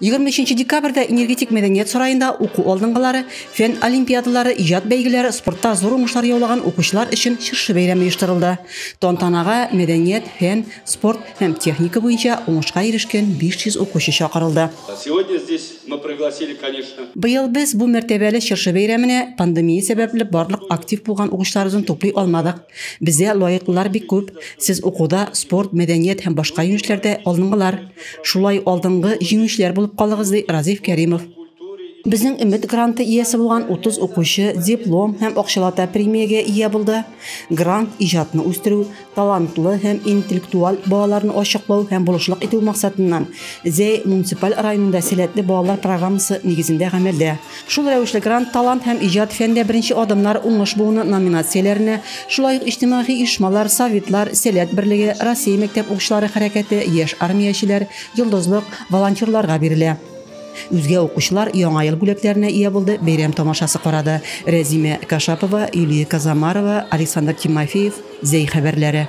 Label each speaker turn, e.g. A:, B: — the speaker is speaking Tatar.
A: 23 декабрьдә Энергетик мәдәният сараенда уку алдынгылары, фән олимпиадалары, иҗат бәйгеләре, спортта зур уңышлар яулаган укучылар өчен чыршы бәйрәме оештырылды. Тантанага мәдәният, фән, спорт һәм техника буенча уңышка ирешкән 500 укучы чакырылды.
B: Сегодня здесь мы пригласили, конечно.
A: Быел без бу мәртәбәле чыршы бәйрәменә пандемия сәбәпле барлык актив булган укучыларыбызны туплый алмадык. Бездә лаеклылар бик күп. Сез укуда, спорт, мәдәният һәм башка юнәлешләрдә алдынгылар. Шулай алдынгы җиңүчеләр булып калыгыз, ди Разиф Кәримов. Безнең Өмет гранты иясе булган 30 укучы диплом һәм акчалата премиягә ия булды. Грант иҗатны үстерү, талантлы һәм интеллектуаль балаларны ачыклау һәм булышлык итү максатыннан Зәй муниципаль районында Сәләтле балалар программасы нигезендә гамәлдә. Шул рәвешле грант Талант һәм иҗат, Фәндә беренче адымнар, Уңыш буыны номинацияләренә, шулай ук иҗтимагый оешмалар, советлар, Сәләт берлеге, Россия мәктәп укучылары хәрәкәте, Яшь армиячеләр, Йолдызлык, волонтерларга бирелә. Үзгә укучылар Яңа ел бүләкләренә ия булды, бәйрәм тамашасы карады. Рәзимә Кашапова, Юлия Казамарова, Александр Тимофеев, Зәй хәбәрләре.